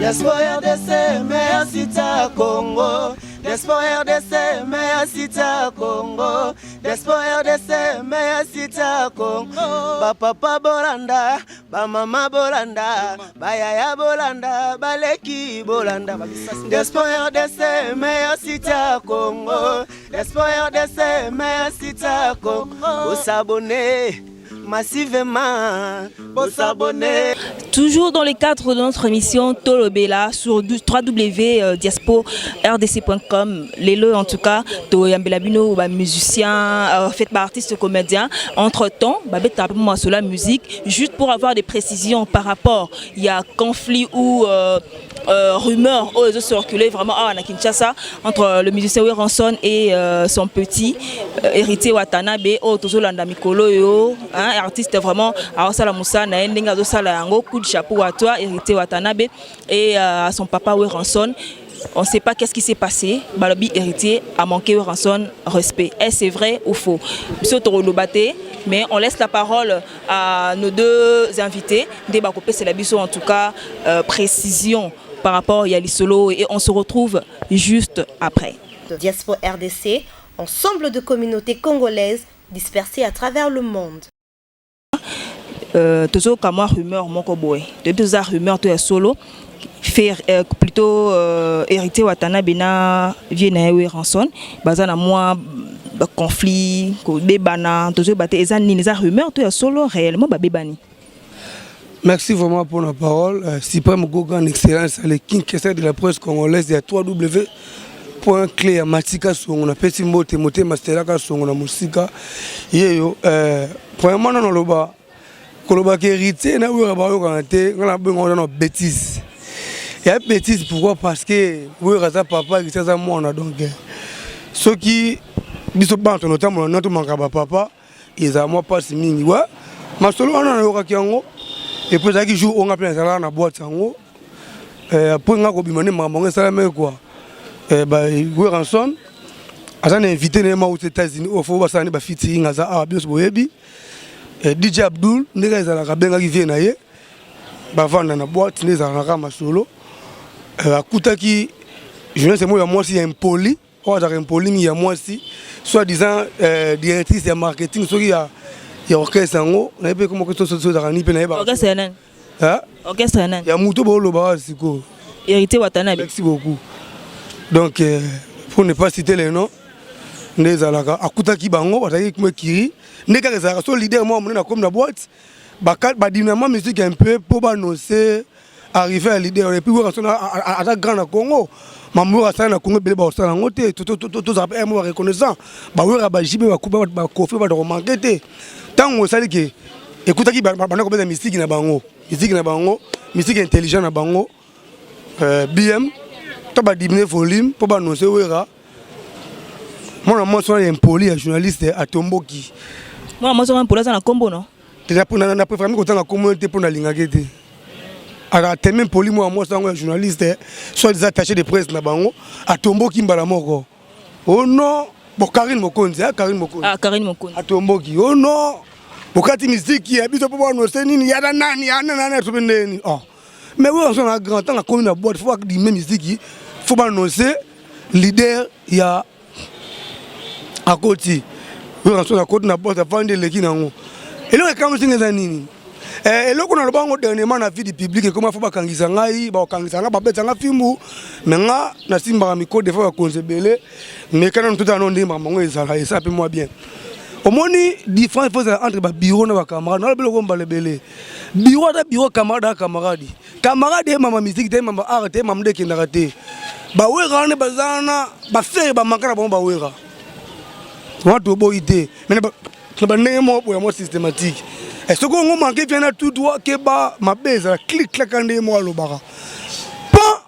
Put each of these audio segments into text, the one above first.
Despo RDC, meilleur site à Congo. Despo RDC, meilleur site à Congo. Despo RDC, meilleur site à Congo. Ba papa bolanda, ba mama bolanda, ba yaya bolanda, ba leki bolanda. Despo RDC, meilleur site à Congo. Despo RDC, meilleur site à Congo. S'abonner massivement, s'abonner. Toujours dans le cadre de notre émission Tolobela sur www.diaspora-rdc.com. Lelo en tout cas, toyambela bino ba musicien, en fait ba artiste comédien. Entre temps, ba beta moi sur la musique juste pour avoir des précisions par rapport il y a conflit ou rumeur oyo circuler vraiment à Kinshasa entre le musicien Werrason et son petit Héritier Watanabe oyo tozolanda mikolo yo, hein, artiste vraiment azosala mosala na ye ndenge azosala yango. Coup de chapeau à toi, Héritier Watanabe, et à son papa Werrason. On ne sait pas qu'est-ce qui s'est passé. Balobi Héritier a manqué Werrason respect. Est-ce c'est vrai ou faux? Biso tokoloba te, mais on laisse la parole à nos deux invités. Nde bakopesela biso en tout cas précision par rapport à lisolo et on se retrouve juste après. Diaspora RDC, ensemble de communautés congolaises dispersées à travers le monde. Tozoyoka mwa rumeur moko boye, toyebi toza rumeur to ya solo faire plutôt Héritier Watanabe na vieux na ye Werrason baza na mwa conflit, kobebana. Tozoyeba te eza nini, eza rumeur to ya solo, réellement babebani? Merci vraiment pour la parole. Suprême Gogan, Excellence, le King Kessel de la presse congolaise, il y a 3W. Point clé ya Matika Songo, napesi mbote motema Stelaka Songo na mosika yeyo. Premièrement, nano loba kolobaka Héritier na Wera bayokana te, nga na benga wana na bêtise ya bêtise. Pourquoi? Parce que Wera aza papa, Héritier aza mwana. Donc soki biso bana tonotambola na tomaka bapapa, ezala mwa mpasi mingi. Wa masolo wana nayokaki yango et puis ezalaki jour oyo nga mpe nazalaka na boîte yango. Après nga kobima nde makambo yango esalamaki quoi. Werrason aza na invité na ye mauti États-Unis oyo fo basala nde bafeaturing, aza awa, biso boyebi DJ Abdul. Ndenge ezalaka, abengaki vieux na ye, bavanda na boîte nde ezalaka kaka masolo. Akutaki journaliste moko ya mwasi ya impoli, oyo azalaka impoli mingi, ya mwasi, soit disant directrice ya marketing soki ya orchestre yango, nayebi mpe komoko so ezalaka nini mpe nayeba. Orchestre ya nani? Orchestre ya nani? Ya moto booloba wa sikoyo. Héritier Watanabe. Merci beaucoup. Donc pour ne pas citer les noms, nde ezalaka akutaki bango bazalaki kuma ekiri nde kaka ezalaka so leader moko monene akomi na boîte, badinama musique un peu mpo baannonce arrivé ya leader. Et puis Werrason aza grand na Congo, mambo oyo asala na Congo ebele bakosala yango te. Tozala mpe mo bareconnaissant, bawera bajibe bakofi bato komanke te. Ntango osali ke ekutaki banda kobeta misiki na bango, misiki na bango, misiki intelligent na bango, bm to badiminuer volume mpo baannonce Wera. Mwana mwasi wana ya impoli ya journaliste atomboki. Mwana mwasi wana impoli aza na nkombo no? Na préféré kotanga nkombo te mpo nalingaki te. Ateme mpoli, mwana mwasi yango ya journaliste, soit disant attaché de presse na bango, atomboki mbala moko. Oh non, bon, Karine Mokonzi, Karine Mokonzi. Ah, Karine Mokonzi. Atomboki: "Oh non, bokati misiki ya biso mpo baannonce nini yada nani yana nani sope ndeni." Oh mais oyo azo na grand ntango akomi na boîte, faut badime misiki, faut baannonce leader ya akoti. Oyo azo akoti na boîte, avandi, eleki nango. Eloko ekamwisi nga eza nini? Eloko naloba yango dernièrement na vie du public, ekoma fo bakangisa ngai, bakokangisa ngai, babetisa nga fimbu. Me nga nasimbaka micro des fois bakonzi ebele, mais kana totala no ndenge makambo yango ezala, esa mpe mwa bien. Omoni différence fo ezala entre babureau na bacamarade. Nalobi eloko mbala ebele: bureau ata bureau, camarade aka camarade. Camarade emama musique te, emama art te, emama nde ekendaka te. Bawera wana baza wana, bafere bamanka na bango, bawera wana toboyi te, mais na bandenge moko boya mwa systématique. Soki ongo manke vient na tout droit, keba mabe ezala clic claka. Ndenge moko alobaka pan,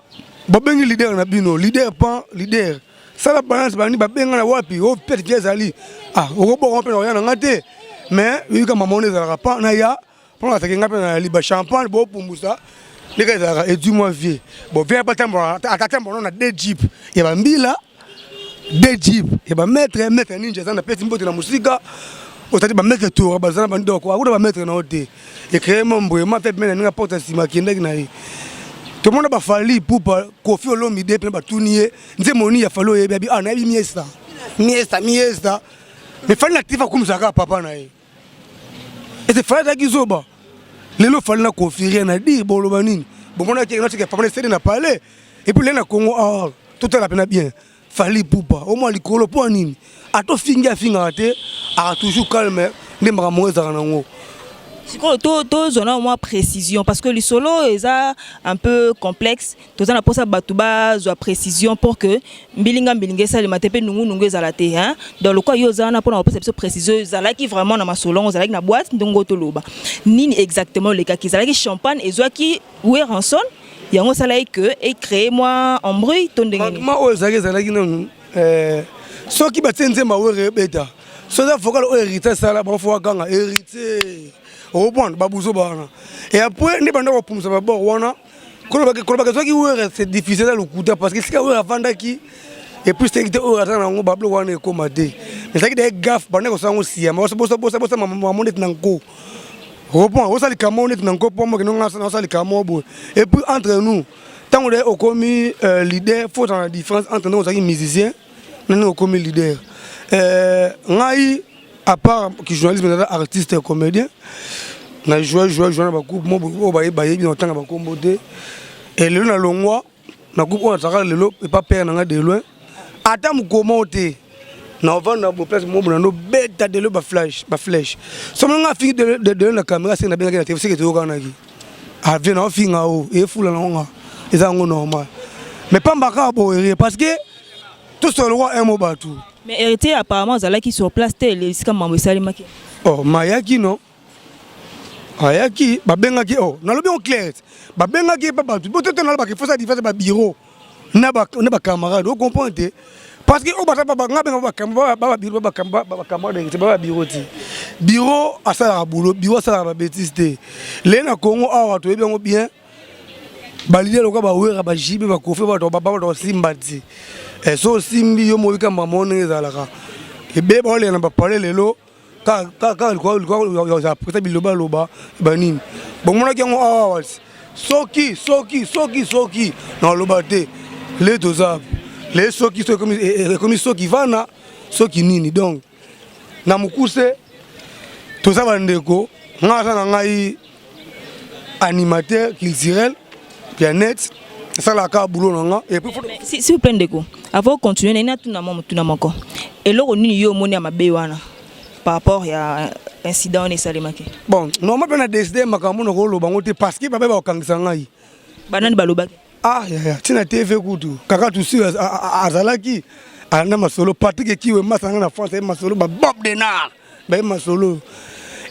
babengi leader na bino, leader pan, leader sala balance. Bani babenga na wapi o peut-être que ezali ah okoboka mpe na koya na nga te, mais yoyika mama wana ezalaka pan na ya mpona azalaki nga mpe na liba champagne bopumbusa ndenge ezalaka edu mwa vieux. Bon, vieux atambola, atatambola na deux jeep ya bambila, deux jeep ya bamaître, maître ninja eza na pesi mbote na mosika. Otati bamaître tora baza na bandoko akuta bamaître na yo te, ecréé mo mbwema mpe pemene na ndenge aporte nsima akendaki na ye. Tomona ba Fally Ipupa, Koffi Olomide mpe batuni ye nzembo nini ya Fally oyebi, abi ah nayebi miesta miesta miesta, mais Fally na TV akumisaka kaka papa na ye. Ete Fally azalaki zoba. Lelo Fally na Koffi rien à dire, boloba nini? Bomonaki natika papa na sede na palais et puis lelo na Congo ah totala pena bien. Fally Ipupa omwa likolo mpo nini? Ata ofingi afingaka te, aka toujours calme nde makambo ngo ezalaka nango. Sikoyo tozwa na mwa précision parce que lisolo eza un peu complexe. Toza na mposa bato bazwa précision pour que mbilinga mbilinga esalema te mpe nungunungu ezala te, hein? Donc lokola yo oza wana mpona kopesa biso précision, ezalaki vraiment na masolo yango, ozalaki na boîte, ndongo toloba nini exactement olekaki? Ezalaki champagne ezwaki Werrason yango osalaki que ecréer mwa embrouille to ndenge nini? Manquement oyo ezalaki nanu, soki batie nzembo ya Were ebeta, so eza vocal oyo Héritier asala, bango fo baganga Héritier, okoprendre babuzo wana. Et après nde banda kopumisa babord wana, kolobaka ezwaki Were, c'est difficile, eza lokuta, parce que esika Were avandaki et puis seki te oyo aza nango babiloko wana ekóma te. Ezalaki daye gaffe, banda kosala yango siyama bosa mamo neti na nko reprend osala likambo neti na nko mpo mokende nga osala likambo boye. Et puis entre nous, ntango de okomi leader, faut ozala na différence entre ndenge ozalaki musicien na ndenge okomi leader. Ngai, à part ki journalisme, naza artiste et comédien. Na joue joue joue na bagroupe mo oyo bayebi na kotanga bakombo te. E lelo nalongwa na groupe oyo nazalaka lelo epa père na ngai de loin, ata mokoma te na ovanda bo place mo bona nobeta delo baflash baflèche. So nga afingi de na caméra, seke nabengaki na TV, seke toyokanaki avie na ofinga o efula nango nga eza yango normal, mais pamba kaka boye parce que tosala lokwa un mo bato. Mais Héritier apparemment azalaki sur place te esika mambo esalemaki. Oh, mayaki no ayaki, babengaki. Oh, nalobi yango clair, babengaki epa bato bototo, nalobaka faut ça différence babureau na bacamarade, ocomprendre te, parce que oyo baza nga benga babureau, bacamarade te, babureau te. Bureau asalaka boulot, bureau asalaka babêtise te. Leye na Congo awa toyebi yango bien, baleader lokola bawera, bajibe, bakofi, bato basimba te. So osimbi yo moyika mbamo ndenge ezalaka ebele, baolela na bapale lelo kaka likolo bilobaloba banini bomonaki yango awa. Soki soki soki soki naloba te, le toza le soki soki ekomi soki vana soki nini. Donc na mokuse, toza bandeko. Ngai aza na ngai animateur culturel ya net, asalaka boulot na nga et puis S'il vous plaît ndeko, avant continuer, naina tuna mwa motuna moko. Eloko nini yo omoni ya mabe wana par rapport ya incident wana esalemaki? Bon, normal mpe na décide makambo na koloba yango te parce que babe bakokangisa ngai. Banani balobaki? Ah yaya, ntina TV kutu kaka tusi azalaki alanda masolo. Patrik Ekiwe masa nanga na France aye masolo, babob denar baye masolo.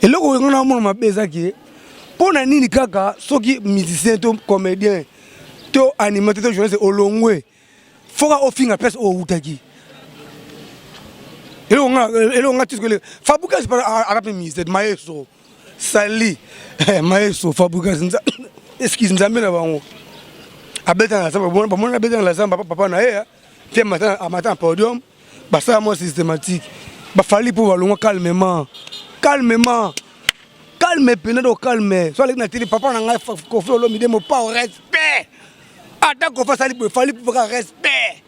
Eloko oyo nga namona mabe ezaki mpo na nini? Kaka soki musicien to comédien to animateur to journaliste olongwe, foka ofinga place oyo outaki. Eloko nga tisiko, Fabregas aza mpe musicien, maestro sali maestro Fabregas, excuse, Nzambe na bango abeta na zamba, bamoni abeta na zamba papa na ye te, amata na podium, basala mwa systématique. Bafali mpo balongwa calmement, calmement, calme pena do calme. So aleki na télé, papa na ngai Kofi Olomide, mopao respect, ata Kofi asali boye, Fali mpo kaka respect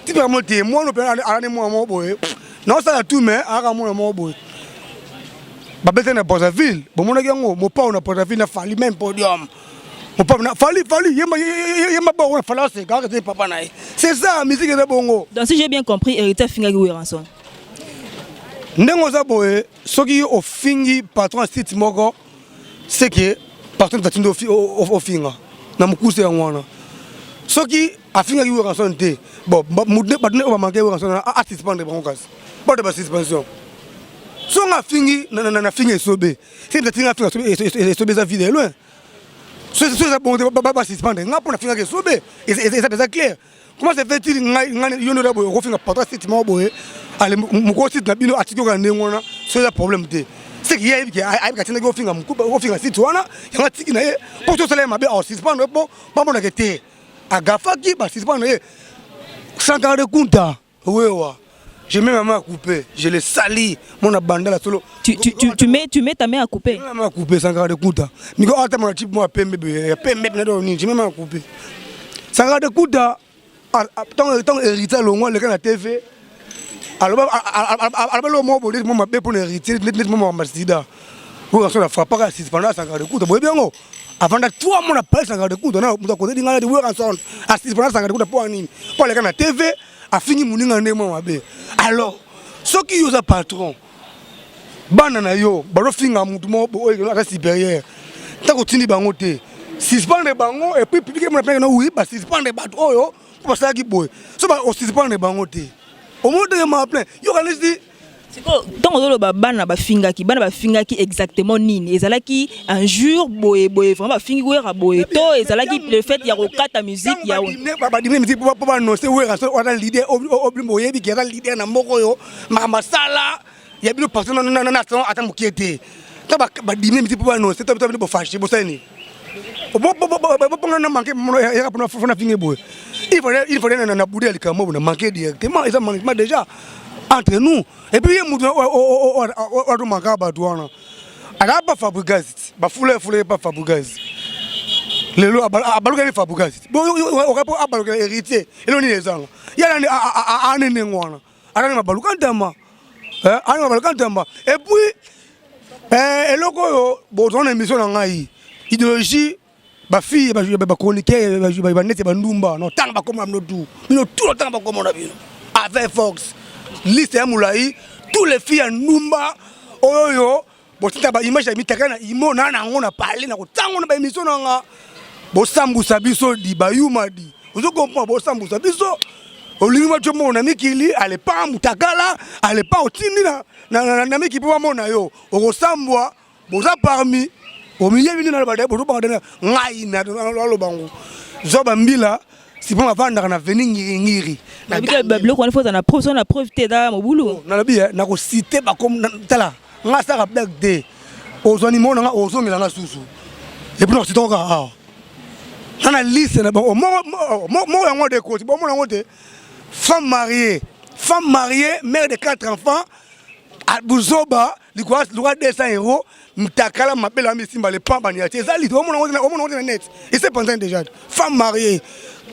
tipaka mo te. Mwana mpe alani mwana moko boye naosala tout, mais ayaka mwana moko boye babeta na Brazzaville, bomonaki yango, mopao na Brazzaville na Fali même podium, mopao na Fali, Fali yemba yemba bongo na Fali aseka akete papa na ye. C'est ça, musique eza bongo. Donc si j'ai bien compris, Héritier afingaki Werrason? Ndenge oza boye, soki ofingi patron ya site moko, c'est que patron tatindi ofinga na mokuse yango wana. Soki afingaki Werrason te, bon, bato nde oyo bamanke Werrason asuspendre bango, kasi bato basuspension. So nga afingi, nafingi Esobe, soki tatinga afinga Esobe, eza vide loin. So eza bongo te, basuspendre nga mpo nafingaki Esobe, eza mpenza clair. Comment se fait-il ngai yo nde boye okofinga patron site moko boye, ale mokolo site na bino atiki oka ndenge wana? So eza problème te, c'est que ye ayebi ke ayebi atindaki ofinga, ofinga site wana, yango atiki na ye mpo tosala ye mabe, asuspendre mpo bamonake te agafaki, basuspendre ye. Sankara de Kunta wewa. Je mets ma main à couper, je le salis mona bandala solo. Tu mets ta main à couper? Je mets ma main à couper. Sankara de Kuta miko ata mona type mo pembe ya pembe na do nini. Je mets ma main à couper. Sankara de Kuta, ntango Héritier alongwa, aleka na TV, aloba lo moko boye mo mabe mpona Héritier, neti mo makambo sida. Werrason afrappaka, asuspendre Sankara de Kuta. Boyebi yango, avanda 3 mois na palais. Sankara de Kuta na moto akozeli ngai nati Werrason asuspendre Sankara de Kuta mpo nini? Mpo aleka na TV, afingi moninga nde mwa mabe. Alors soki yo oza patron, bana na yo bazofinga mutu moko oyo aza supérieur, ntango otindi bango te suspendre bango, et puis public emona mpenga na oui, basuspendre bato oyo mpo basalaki boye. So osuspendre bango te, omoni ndenge ma plein yokanisi. Sikoyo ntango ozoloba bana bafingaki, bana bafingaki exactement nini? Ezalaki injure boye boye, vraiment bafingi Wera boye, to ezalaki le fait ya kokata musique ya? Badiminuer musique mpo baannonce Wera so aza leader. Oyebi ke aza leader na mboka oyo, makambo asala ya bino parti ata mokie te. Ta badiminuer musique mpo baannonce to bino bofâcher, bosali nini? Bonga na manque yaka mpona fona finge boye. Il fallait na bude ya likambo boye na manque directement, eza manquement déjà entre nous. Et puis ye mutu atomanka bato wana azala pa Fabregas, bafula fula ye pa Fabregas. Lelo abalukeli Fabregas, okapo abalukela Héritier. Elo nini ezanga ye nani anene wana azali mabaluka ntamba, ani mabaluka ntamba. Et puis eloko oyo bozwa na émission na ngai, idéologie, bafille bachroniqueur, baneti bandumba, no tanga bakoma bino tu, bino tu notanga bakoma na bino avec fox, liste ya molai, tous les filles ya ndumba oyo botinda baimage ya mitaka na imo na nango na pale na kotango na baémission na nga, bosambusa biso di bayuma di ozo comprendre, bosambusa biso. Olingi matio moko na mikili alepa mutakala alepa otindi na mikili mpo bamona yo okosambwa. Boza parmi omiyebi nini? Naloba bozobanga ngai naloba ngo zwa bambila sipo bavandaka na veni ngiringiri. Biloko wana faut na preuve, so na preuve te, eza mobulu. Nalobi nakociter bakom. Tala, nga asalaka blague te. Ozwa nimero na nga, ozongela nga susu, et puis nakociter kaka awa na liste na bango moko yango de koti bomona yango te. Femme mariée, femme mariée, mère de quatre enfants, buzoba likwa 200 euros, mutakala mabele amisimba lepambani ya te. Eza liste, omona yango te na net, ese panzani déjà. Femme mariée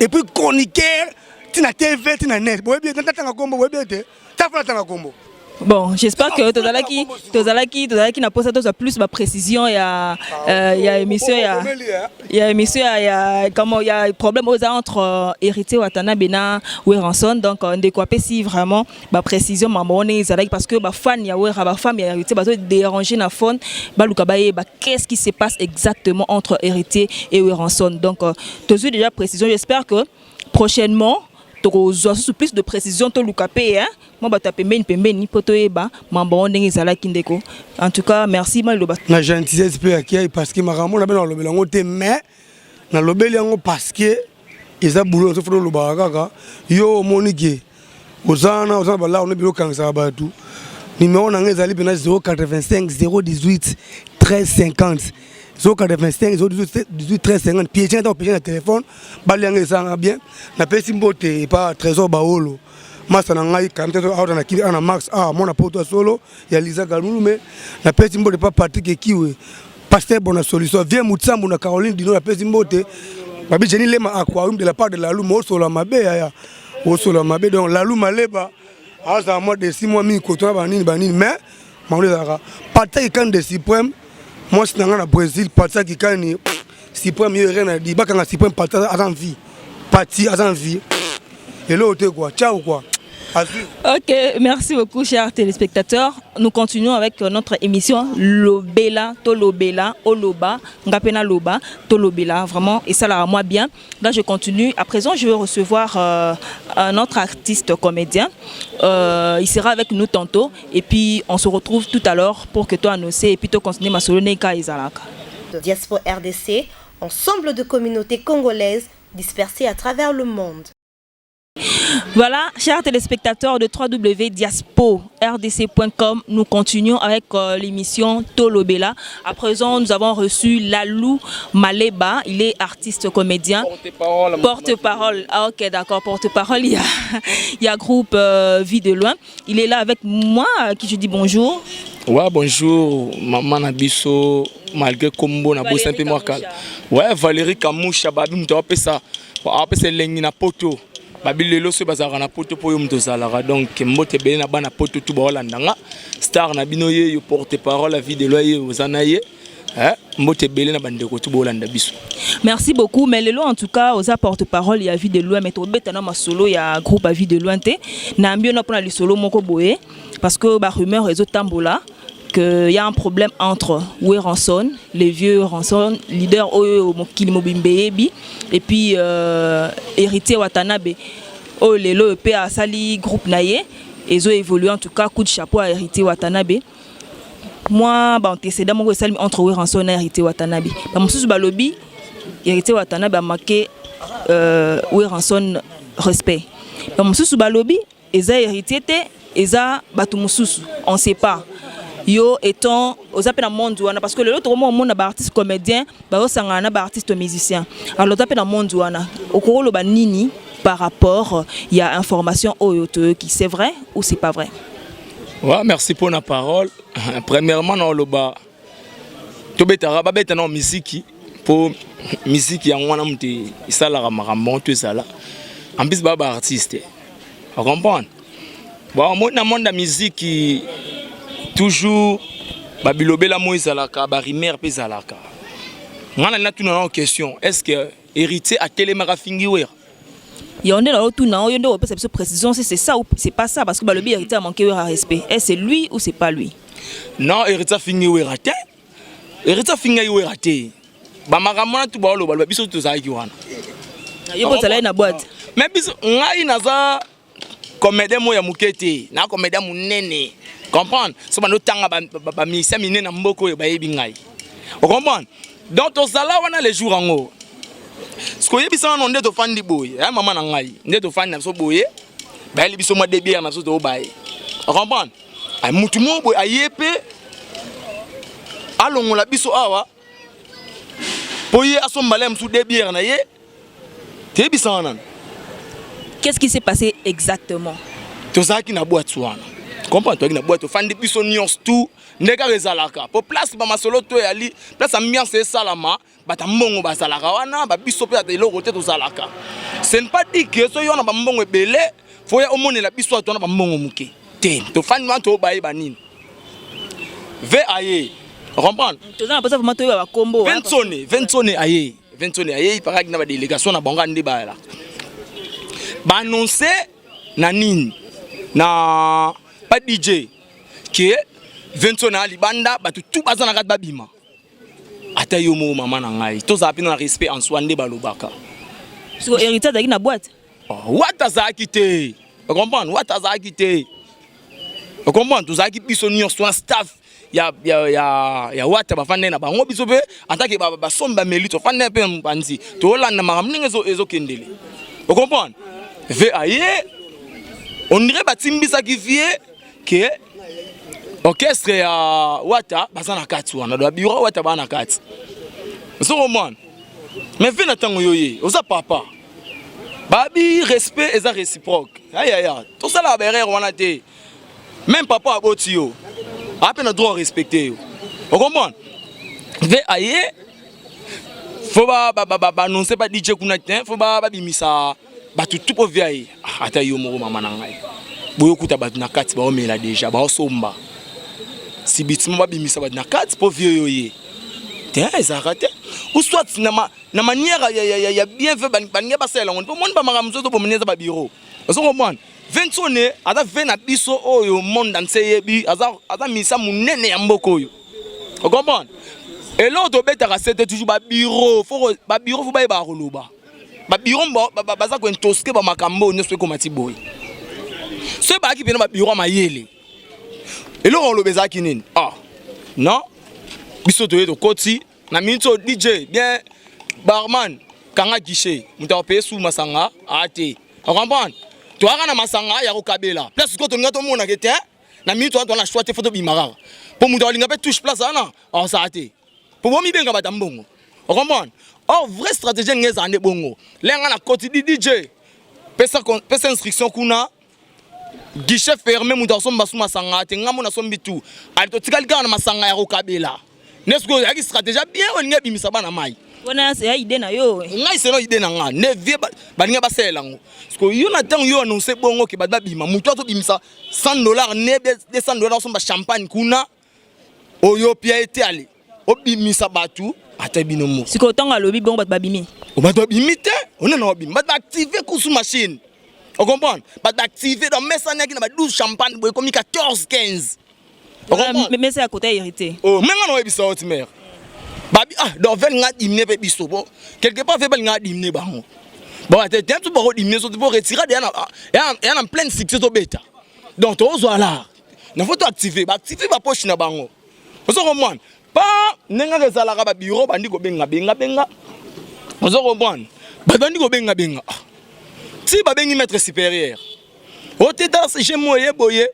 et puis chroniqueur, tina TV, tina net, boyebi natanga kombo, boyebi ete tafa natanga kombo. Bon, j'espère que tozalaki na posa tozwa plus baprécision ya émission ya comment ya problème oyo eza entre Héritier Watanabe na Werrason. Donc ndeko apesi vraiment baprécision mambo wana ezalaki, parce que bafan ya Wera, bafan ya Héritier bazo déranger na phone, baluka bayeba qu'est-ce qui se passe exactement entre Héritier et Werrason. Donc tozwi déjà précision. J'espère que prochainement tokozwa susu plus de précision. Toluka mpe mwa bato ya pembeni pembeni mpo toyeba mambo yango ndenge ezalaki. Ndeko, en tout cas merci, maloba. Na gentillesse mpe akei, parce que makambo na be nalobela yango te, mais nalobeli yango parce que eza boulot. Nazo fona olobaka kaka yo omoni ke oza wana, oza na balao no bilo okangisaka bato. Numéro na ngai ezali mpena 085 018 1350, 085 018 1350. Piége ntango piége na telefone balianga ezalanga bien. Napesi mbote epa Trésor Baolo, masa na ngai kamte awa na kili ana max awa mwana poto ya solo ya Liza Kalulume. Napesi mbote epa Patrik Ekiwe, pasteur bona solution, vie Mutsambu na Caroline Dino. Napesi mbote babi Jeni Lema Aquarium de la part de Lalu Mosola mabe yaya osola mabe. Donc Lalu Maleba azala mwa desi mwa mingi kotona banini banini, mais mango ezalaka Patrik Kani de Suprême, mwasi na ngai na Brésil. Patrik Kani Suprême, ye rien na di bakanga Suprême. Pati aza en vie, Pati aza en vie, eloko te quoi. Ciao quoi. Ok, merci beaucoup, chers téléspectateurs. Nous continuons avec notre émission Lobela, Tolobela, Oloba, Ngapena Loba, Tolobela. Vraiment, et ça là, moi bien. Là, je continue. À présent, je vais recevoir un autre artiste comédien. Il sera avec nous tantôt. Et puis, on se retrouve tout à l'heure pour que toi annonces et puis tu continues ma solo Neka Ezalaka. Diaspora RDC, ensemble de communautés congolaises dispersées à travers le monde. Voilà, chers téléspectateurs de www.diaspordc.com, nous continuons avec l'émission Tolobela. À présent, nous avons reçu Lalou Maleba, il est artiste comédien. Porte-parole. Porte-parole, ah, ok d'accord, porte-parole, il y a groupe Vie de Loin. Il est là avec moi, à qui je dis bonjour. Ouais, bonjour, maman na biso, malgré kombo na bosa mpe mwa kala. Ouais, Valérie Kamusha, babi moto apesa elengi na poto. Babi lelo soki bazalaka na poto mpo oyo moto ozalaka. Donc mbote ebele na bana poto tu baolanda nga. Star na bino ye yo, porte-parole ya Vie de Loin ye oza na ye. Mbote ebele na bandeko tu boolanda biso. Merci beaucoup. Mais lelo, en tout cas, oza porte-parole ya Vie de Loin, mais tobeta na masolo ya groupe à Vie de Loin te. Na mbio na pona lisolo moko boye parce que ba rumeur ezotambola que y a un problème entre Werrason, les vieux Werrason, leader oyo mokili mobimba eyebi, et puis Héritier Watanabe. Oyo lelo pe asali groupe na ye, ezo évoluer. En tout cas, coup de chapeau à Héritier Watanabe. Moi, ba antécédent moko esalemi entre Werrason na Héritier Watanabe. Bamosusu balobi Héritier Watanabe amanquer Werrason respect. Bamosusu balobi eza Héritier te, eza bato mosusu, on sait pas. Yo étant oza mpe na monde wana, parce que lelo tokoma omona baartiste comédien bazosangana na baartiste musicien, alors oza mpe na monde wana, okokoloba nini par rapport ya information oyo toyoki? C'est vrai ou c'est pas vrai? Ouais, merci pour la parole. Premièrement, naoloba tobetaka, babeta na misiki mpo misiki yango wana moto esalaka makambo to ezala. En plus baa baartiste, ocomprendre. Bon, na monde ya miziki toujours babilobela mo ezalaka, barumeur mpe ezalaka. Ngai na natuna nao question: est ce que Héritier atelemaka fingi Wera? Yo nde naotuna, oyo nde opesa biso précision si c'est ça ou c'est pas ça, parce que balobi Héritier amanquer Wera respect. Est c'est lui ou c'est pas lui? Non, Héritier afingi Wera te, Héritier afingai Wera te. Bamakambo wana tu baoloba loba, biso tozalaki wana. Yo bozalaki na boîte? Mais biso, ngai naza comédien moko ya moke te, na comédien monene, comprendre. So bando otanga bamusicien minene na mboka oyo bayebi ngai, ocomprendre. Donc tozala wana le jour yango. Siko oyebisa wana nde tofandi boye ya mama na ngai, nde tofandi na biso boye, bayeli biso mwa deux bières na biso, toyobaye, ocomprendre. Mutu moko boye aye mpe alongola biso awa mpo ye asombala ya mosusu deux bières na ye. Toyebisa wana nano. Qu'est-ce qui s'est passé exactement? Tozalaki na boîte wana, comprendre, tozalaki na boîte, tofandi biso nyonso tu nde kaka ezalaka po place bamasolo to eyali, place ambiance esalama, bato ya mbongo bazalaka wana, babiso mpe ata eloko te tozalaka. Ce n'est pas dit que soki wana bambongo ebele fo ya omonela biso ato wana bambongo moke te. Tofandi wana, tobayeba nini ve aye, comprendre. Toza na mposa vraiment toyeba bakombo. Vensone, Vensone aye, Vensone aye, ipakaki na badélégation na bango nde bayalaka baannonce na nini na ba DJ ke Vensone aya libanda, bato tu baza na kati babima. Ata yo moko mama na ngai, tozala mpe na respect en soi nde balobaka. Siko Héritier azalaki na boîte? Oh, wata azalaki te, ocomprendre, wata azalaki te, ocomprendre. Tozalaki biso nyonso wana, staff ya wata bafandai na bango, biso mpe en tant que basombi bameli tofandai mpe na mopanzi, tolanda makambo ndenge ezokendele, ocomprendre. Ve aye, on dirait batimbisaki vie ke orchestre ya wata baza na kati wana, do bureau wata baa na kati, osoko mwana. Mais ve na ntango yo ye oza papa, babi respect eza réciproque. Ayaya, tosalaka baerreur wana te. Même papa aboti yo, ape na droit respecter yo, ocomprendre. Ve aye, fo baannonce ba DJ kuna te, fo babimisa bato tu mpo ve aye. Ata yo moko mama na ngai, boyokuta bato na kati baomela déjà, baosomba sibitima, babimisa bato na kati mpo vie oyo ye te, ezalaka te. Ou soit na manière ya bien ve balingi basalela yango mpo moni bamakambo mosusu bomoni eza babureau, ozongomwana. Vensone aza ve na biso oyo monde entier yebi, aza misa monene ya mboka oyo, ocomprendre. Eloko tobetaka se te toujours babureau, babureau fo bayebaka koloba, babureau baza kointoxiquer bamakambo oyo nyonso ekoma ti boye. So ebakaki mpena babureau ya mayele, eloko koloba ezalaki nini? Ah non, biso toye tokoti na miniti oyo, DJ bien barman kanga guichet, moto akopeye su masanga aa te, ocomprendre. Toyaka na masanga ya kokabela place sikoyo tolinga tomonake te na minute wana toza na choix te, fo tobima kaka mpo moto alinga mpe touche place wana aosala te mpo bomibenga bato ya mbongo. Ocomprendre? Or vraie stratégie ndenge ezala nde bongo. Lenga na koti di DJ pesa, pesa instruction kuna, guichet fermé, moto asomba su masanga te, ngambo nasombi tu ali, totikali kaka na masanga ya kokabela. Nde sikoyo ezalaki stratégie bien oyo elingi ebimisa bana mai. Wana ya idée na yo? Ngai selon idée na nga nde vie balingi basalela yango. Sikoyo yo na ntango yo annonce bongo ke bato babima, moto azobimisa 100 $ ne 200 $ osomba champagne kuna, oyo pia ete ale obimisa bato ata bino moko. Sikoyo ntango alobi bongo, bato babimi? Bato babimi te, onena babimi, bato baactive kusu machine, ocomprendre? Bato baactive, donc mesaniaki na ba 12 champagne boye ekomi 14, 15. Mesa ya kota Héritier? Oh, me nga na oyebisa yo ti mare babi ah Dorvel nga dimine mpe biso bon quelque part fe balinga dimine bango bon te te tu bako dimine so po retira de ya na pleine succès tobeta. Donc tozwa la na faut toactive, baactive bapoche na bango. Ozo comprendre pa ndenge kaka ezalaka, babureau bandi kobenga benga benga, ozo comprendre? Bato bandi kobenga benga ti babengi maître supérieur oteta gemo ye boye.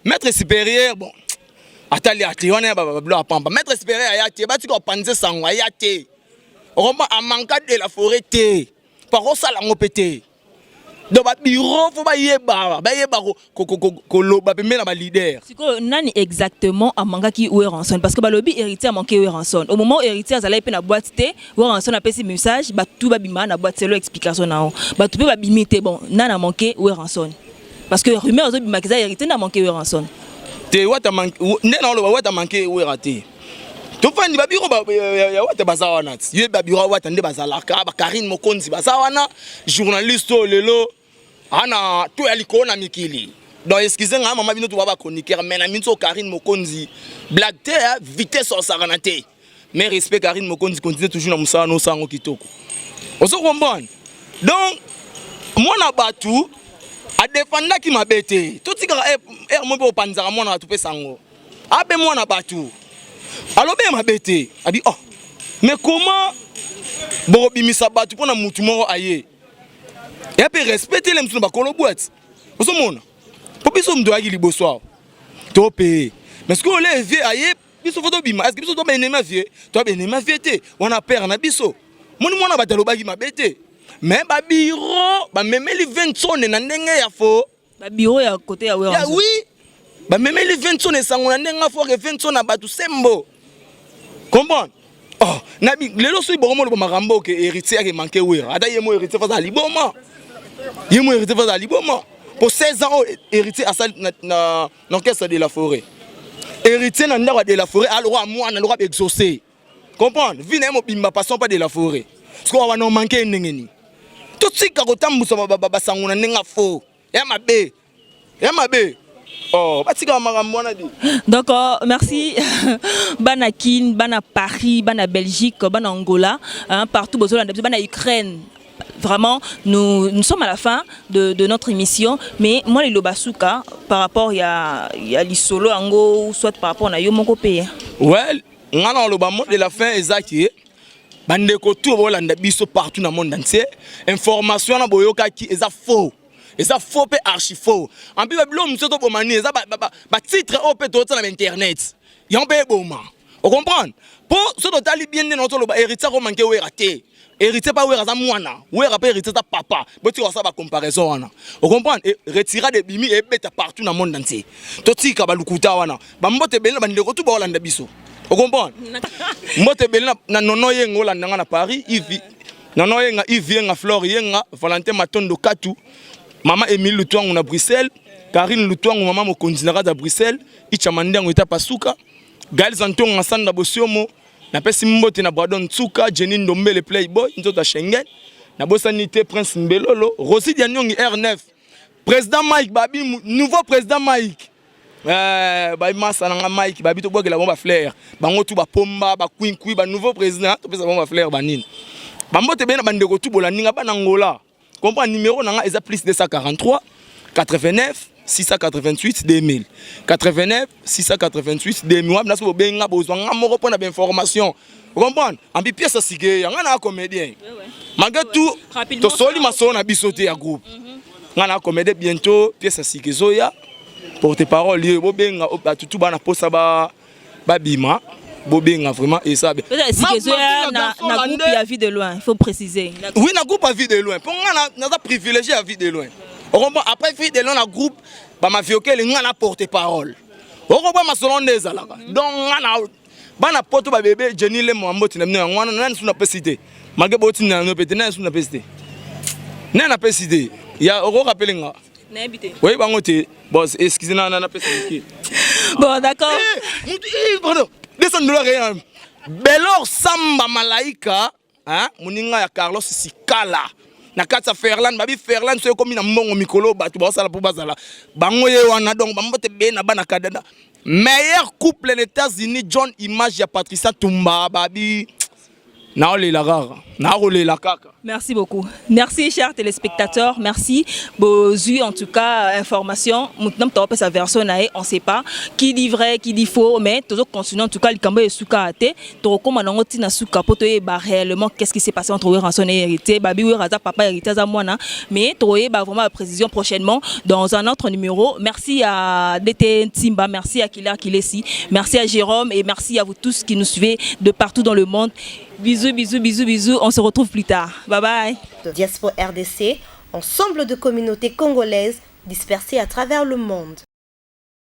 Maître supérieur bon atali ate wana ya babilo ya pamba. Maître supérieur aya te, batika kopanze sango, aya te. Okoma amanka de la forêt te, pakosala yango mpe te. Donc babureau fo bayeba, bayeba koloba pembeni na baleader. Sikoyo nani exactement amangaki Werrason? Parce que balobi Héritier amanke Werrason au moment où Héritier azalaki mpe na boîte te. Werrason apesi message, bato babima na boîte. Selo explication nao, bato mpe babimi te. Bon, nani amanke Werrason? Parce que rumeur ezobimaka eza Héritier nde amanke Werrason. Te, wata nde na oloba wata manke Wera te. Tofandi babureau ya wata baza wana ti ye babureau ya wata nde bazalaka, bakarine Mokonzi baza wana, journaliste oyo lelo ana to ya likolo na mikili. Donc excuse nga mama, bino to ba bachroniqueur, mais na minso Karine Mokonzi blague te, vitesse osakana te. Mais respect Karine Mokonzi, continue toujours na mosala nosala yango kitoko, ozo comprendre? Donc mwana bato adefandaki mabe te. Totikaka ere mo mpe opanzaka mwana bato mpe sango abe. Mwana bato alobi ye mabe te, abi oh mais comment bokobimisa bato mpo na mutu moko aye ya mpe respect te le mosusu na bakolo boîte? Ozomona mpo biso moto ayaki liboso awa topaye, mais sikoyo le vieux aye, biso fo tobima. Est-ce biso to baennemi ya vieux? To baennemi ya vieux te, wana père na biso. Moni mwana bato alobaki mabe te, mais babureau bamemeli Vensone na ndenge ya fo. Babureau ya côté ya ya oui, bamemeli Vensone esango na ndenge afo ke Vensone na bato sembo comprendre. Oh, na lelo soki bongo moloba makambo ke Héritier ake manke Wera, ata ye mo Héritier faza liboma, ye mo Héritier faza liboma po 16 ans oyo Héritier asali na orchestre de la forêt, Héritier na ndako ya de la forêt alokwa mwana lokwa baexaucé, comprendre vie na ye mobimba passion pas de la forêt. Sikoyo wana omanke ye ndenge nini? Totika kotambusa basango na ndenge afo ya mabe, ya mabe. Oh, batika makambo wana di. Donc merci bana Kin, bana Paris, bana Belgique, bana Angola, hein, partout bozolanda biso, bana Ukraine. Vraiment, nous, nous sommes à la fin de notre émission, mais moi, liloba suka par rapport ya lisolo yango, soit par rapport na yo moko pe. Ouais, nga na oloba mot de la fin ezaki bandeko tu bolanda biso partout na monde entier, information wana boyokaki eza faux, eza faux mpe archi faux. En plus babilo mosusu toboma nini, eza batitre oyo mpe toyotia na bainternet, yango mpe eboma, ocomprendre? Mpo so totali bien nde na toloba Héritier akomanke Wera te. Héritier pa Wera aza mwana, Wera mpe Héritier aza papa. Botika kosala bacomparaison wana, ocomprendre? Retirade ebimi ebeta partout na monde entier. Totika balukuta wana. Bambote ebele na bandeko tu baolanda biso, ocomprendre? Mbote ebele na Nono Yenga olanda nga na Paris, Ivi Nono Yenga, Ivi Yenga, Flore Yenga, Valentin Matondo Katu, mama Emile Lutwangu na Bruxelles, Karine Lutwangu, mama mokonzi na kati ya Bruxelles, Icha Mandengo eta Pasuka, Gaël Zantonga, Sandra Bosiomo. Napesi mbote na Bradon Tsuka, Jenny Ndombele, Playboy nzoto ya Schengen. Nabosani te Prince Mbelolo, Rosi Dianyongi R9, président Mike Babi, nouveau président Mike. Bamasa na nga Mike babi, tobwakela bango bafleur, bango tu bapomba bakwinkwi, banouveau président, topesa bango bafleur banini. Bambote ebele na bandeko tu bolandi nga, bana Ngola. Comprendre, numéro na nga eza plus 243 89 688 2000, 89 688 2000. Wana so bobenga, bozwa nga moko mpona bainformation, comprendre? Ambi pièce asike yanga na comédien, malgré tout tosoli masolo na biso te ya groupe. Nga na comédie, bientôt pièce ya sika ezoya. Porte parole ye, bobenga bato tu bana posa babima, bobenga vraiment eza bien. Peut-être sika ezoya na groupe ya Vie de loin, il faut préciser. Oui, na groupe ya Vie de loin, mpo nga naza privilégié ya Vie de loin, okomprend? Après Vie de loin, na groupe bamaviokele, nga na porte parole, okomprend? Masolo nde ezalaka. Donc nga na bana poto, babebe Jenny Lemo, amboti na bino yango wana. Nani su napesi te, malgré botinda nano pe te? Nani su napesi te? Nani napesi te? Ya okorapele nga? Nayebi te. Oyebi bango te. Bon, excuse, na napesa moke. Bon, d'accord. Pardon, 200 $ eya Belor Samba Malaika, hein? Moninga ya Carlos Sikala na kati ya Ferland, babi Ferland so ekomi na mbongo mikolo, bato baosala mpo bazala bango ye wana. Donc bambote be na bana Canada, meilleur couple na États-Unis, John Image ya Patricia Tumba, babi naolela kaka, nakolela kaka. Merci beaucoup. Merci, chers téléspectateurs. Merci. Bozui, en tout cas, information. Maintenant, tu sa version, on ne sait pas qui dit vrai, qui dit faux, mais toujours continuer. En tout cas, likambo esuka te. Tokoma nango tina suka po toyeba réellement qu'est-ce qui s'est passé entre Werrason et Héritier. Babi Werra papa, Héritier aza mwana, mais toyeba vraiment la précision prochainement dans un autre numéro. Merci à DT Timba, merci à Killer Kilesi, merci à Jérôme et merci à vous tous qui nous suivez de partout dans le monde. Bisous, bisous, bisous, bisous. On se retrouve plus tard. Bye bye. Diaspora RDC, ensemble de communautés congolaises dispersées à travers le monde.